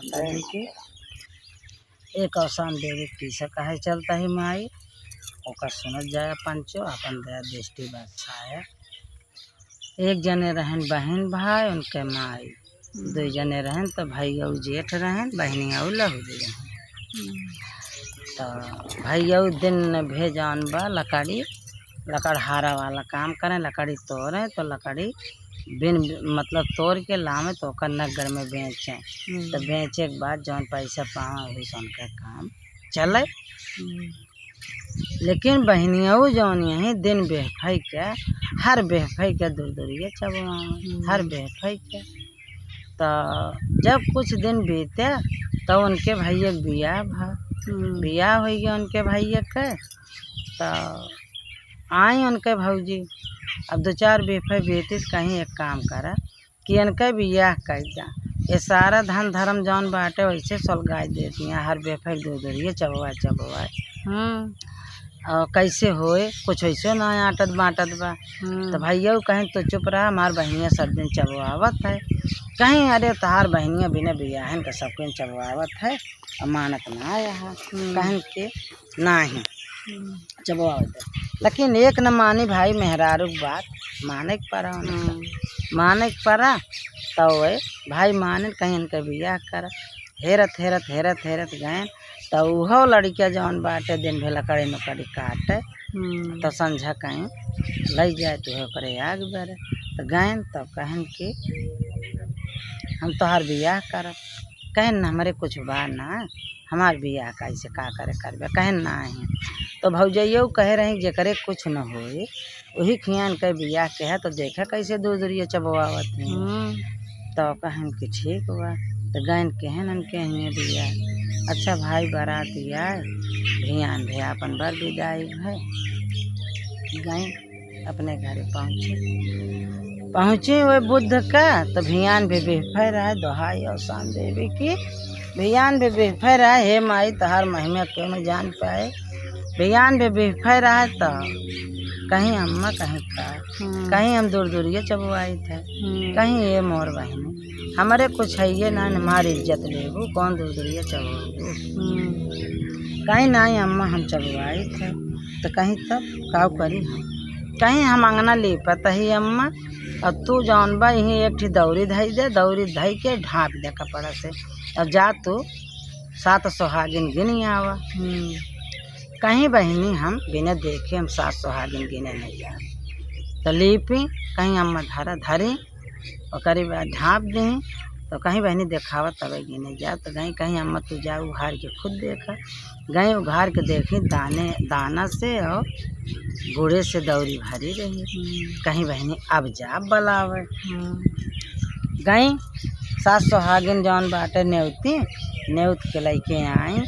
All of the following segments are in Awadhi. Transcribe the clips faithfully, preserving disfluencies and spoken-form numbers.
दादी के एक अवसान देवे के पीछे काहे चलता है माई, ओकर सुनत जाए पंचो, अपन दया दृष्टि बरसाए। एक जने रहन बहिन भाई, उनके माई, हम्म। दुई जने रहन तो भैया उ जेठ रहन, बहिनिया उ लहुरी रहन। हम्म। तो भैया उ दिन भेजान बा लकड़ी, लकड़हारा वाला काम करें, लकड़ी तोड़े तो लकड़ी बिन, मतलब तोड़ के लावे तो ओकर नगर में बेचें। हम्म। तो बेचे के बाद जौन पैसा पावे वही से उनके काम चले। हम्म। लेकिन बहिनियऊ जौन यही दिन बेहफई के, हर बेहफई के दुरदुरिये चबवावे, हम्म। हर बेहफई के। तो जब कुछ दिन बीते तो उनके भैया के बियाह भा, हम्म। बियाह होइ गया उनके भैया के। तो आई उनके भौजी, अब दो चार बेहफई बीती तो कहीं एक काम करा कि इनके बियाह कइ दा। ये सारा धन धर्म जौन बाटे वैसे सुलगाइ देती हैं, हर बेहफई दुरदुरिये चबवाए चबवाए। हम्म। और कैसे होए, कुछ वैसे ना आटत बाटत बा। हम्म। तो भैया उ कहें, "तो चुप रहा, हमार बहिनिया सब दिन चबवावत है।" कहीं, "अरे तहार बहिनिया बिना बियाहन का सब दिन चबवावत है, और मानत ना आया है।" हम्म। कहें के, "नाही।" हम्म। चबवावत है। लेकिन एक न मानी भाई मेहरारू के बात, माने के पड़ा उनका। हम्म। माने के पड़ा, तो वह भाई माने कहीं इनके बियाह करा। हेरत, हेरत, हेरत, हेरत गएन, त उहो लड़िका जौन बाटे, दिन भर लकड़ी नकड़ी काटे, हम्म। त संझा कहीं लइ जाए, त उहे ओकरे आग बरे। त गएन, तब कहन कि हम तोहार बियाह करब। कहन, "हमरे कुछ बा ना, हमार बियाह कैसे, का करे करबे?" कहन, "नाही।" तो भौजइयो कहे रही, "जेकरे कुछ न होई, वही खियान के बियाह के है, तो देखे कैसे दुरदुरिया चबवावत है।" हम्म। तो कहन कि ठीक बा। तो गएन कहन उनके हियाँ बियाह। अच्छा भाई बारात आए, भियान भे आपन बर बिदाई भे। गएन अपने घरे पहुँचे। पहुँचे वह बुध का, तो भियान भे बेहफे रहे, दोहाई अवसान देवी की। भियान भे बेहफे रहे, हे माई, तहार महिमा क्यों न जान पाए। भियान भे बेहफे रहे, तो कहीं अम्मा, कहीं का, हम्म। कहीं हम दुरदुरिया चबवाइत है, हम्म। कहीं ये मोर बहिनी, हमरे कुछ हइये ना, हमार इज्जत लेबू, कौन दुरदुरिया चबवाबू? हम्म। कहीं नाही अम्मा, हम चबवाइत है, तो कहीं तब काव करी हम? कहीं हम अंगना लीपत ही अम्मा, और तू जौन बा, यहीं एक ठी दौरी धई दे, दौरी धई के ढाँप दे कपड़ा से, और जा तू सात सोहागिन गिन आवा। हम्म। कहीं बहिनी हम बिना देखे हम सात सोहागिन गिने नहीं जाब। तो लीपी, कहीं अम्मा धरा धरी, ओकरे बाद ढाँप दी, तो कहीं बहिनी देखावा तबे गिने जाब। तो गई कहीं अम्मा तू जा उघार के खुद देखा। गई उघार के देखी दाने, दाना से और गुड़े से दौरी भरी रही। हम्म। कहीं बहिनी अब जा बलावे। हम्म। गई सात सोहागिन जौन बाटे नेवती, नेवत के लइके आई,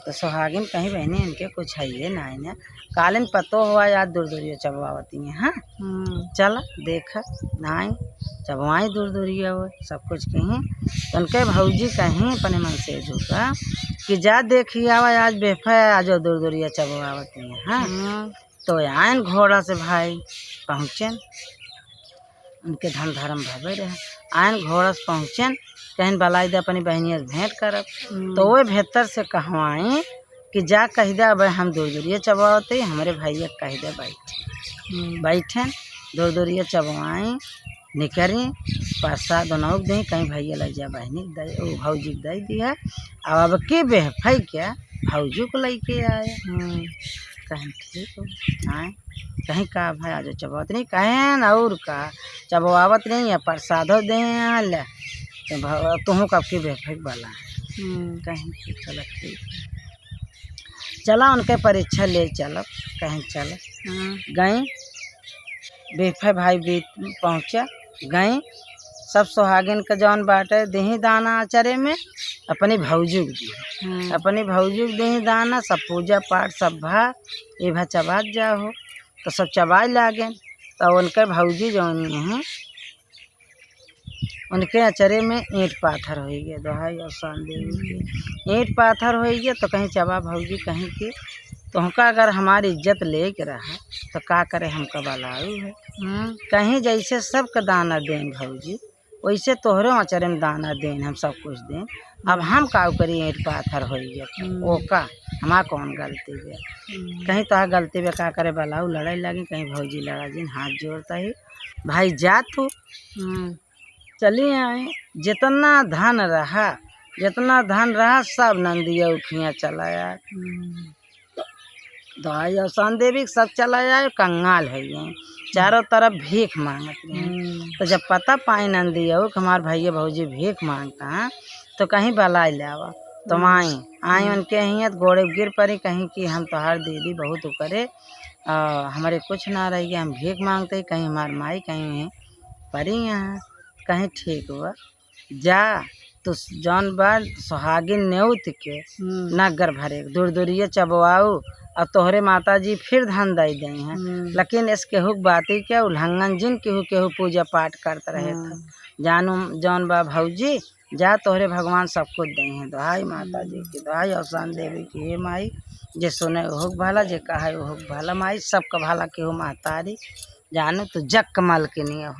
तो सोहागिन कहीं बहिनी इनके कुछ हइये ना, इन्हें कालिन पतो हुआ यार दुरदुरिया चबवावती हैं, हाँ? हम्म। चला, देखा, नाई, चबवाई दुरदुरिया हुआ, सब कुछ कहीं। तो उनके भौजी कहीं अपने मन से झुका कि जा देखी आवा, आज बेफा है, आज दुरदुरिया चबवावती हैं, हाँ? हम्म। तो आयन घोड़ा से भाई पहुँचेन, उनके धन धर्म भवे रहे। आयन घोड़ा से पहुँचेन, कहन बलाई दे अपनी बहनिया से भेंट करब। हम्म। तो वो भीतर से कहवाई कि जा कह दे, अब हम दुरदुरिया चबवावत ही, हमरे भैया के कह दे बैठ। हम्म। बैठेन, दुरदुरिया चबवाई, निकरी, प्रसाद उनहु के दें, कहीं भैया लग जा बहनी के दे, ओ भौजी के दे दिया। अब, अब के बेहफई क्या भौजी को लेके आए। हम्म। कहीं ठीक हो, आए। कहीं का भाई आज चबवावत नहीं, कहेन और का, चबवावत नहीं है, प्रसादो दे ले, तो भौ-, तुहूँ कब की बेफेक वाला है। हम्म। कहीं कि चलो ठीक है। चला उनके परीक्षा ले चलो, कहीं चलो। हाँ। गई, बेफे भाई बीत पहुँचा, गई, सब सोहागिन के जौन बाटे, देही दाना अचरे में, अपनी भौजी के दी। हम्म। अपनी भौजी के देही दाना, सब पूजा पाठ, सब भा, ये भा चबात जाओ। तो सब चबाए लागे। तो उनके भौजी जौन हैं, उनके अचरे में ईंट पाथर होइ गए, दोहाई अवसान देवी के। ईंट पाथर होइ गए, तो कहीं चबा भौजी कहीं कि, "तोहका अगर हमारी इज्जत लेके रहा, तो का करे हमका बलाऊ है?" हम्म। कहीं जैसे सबके दाना देन भौजी, वैसे तोहरे अचरे में दाना देन, हम सब कुछ देन। अब हम काउ करी, ईंट पाथर होइ गया। हम्म। ओका, हमार कौन गलती बे? हम्म। कहीं तोहार गलती बे, का करे बलाऊ लड़ाई लागी, कहीं भौजी लड़ा जिन, हाथ जोड़ता ही, भाई जा तू। हम्म। चली आए, जितना धन रहा, जितना धन रहा, सब नंदिया उखिया चला आए। हम्म। दवाई अवसान देवी के सब चला आए, कंगाल है ये, चारों तरफ भीख मांगत रहे। हम्म। तो जब पता पाई नंदिया कि हमार भैया भौजी भीख मांगता है, तो कहीं बलाई ले आवा। तो हम्म। आई, आई हम्म। उनके हियाँ तो गोड़े गिर पड़ी, कहीं कि हम तोहार दीदी बहुत उ करे, आ, हमारे कुछ ना रह गया, हम भीख मांगते ही, कहीं हमार माई कहीं है परी यहाँ, कहीं ठीक हुआ, जा, तू जौन बा सुहागिन नेउत के हम्म। नग्गर भरे, दूर दूरिये चबवाऊ, और तोहरे माता जी फिर धन दई देई हैं। हम्म। लेकिन इस केहू के बाती के उल्लंघन जिन केहू, केहू पूजा पाठ करत रहे था। हम्म। जानू जौन बा भौजी, जा तोहरे भगवान सब कुछ देई हैं। दोहाई माता जी हम्म। की, दोहाई अवसान देवी की, हे माई, जे सुने ओहू के भला, जे कहे ओहू के भला, माई सबका भला केहू महतारी, जानू तू जग के मालकिनी हो।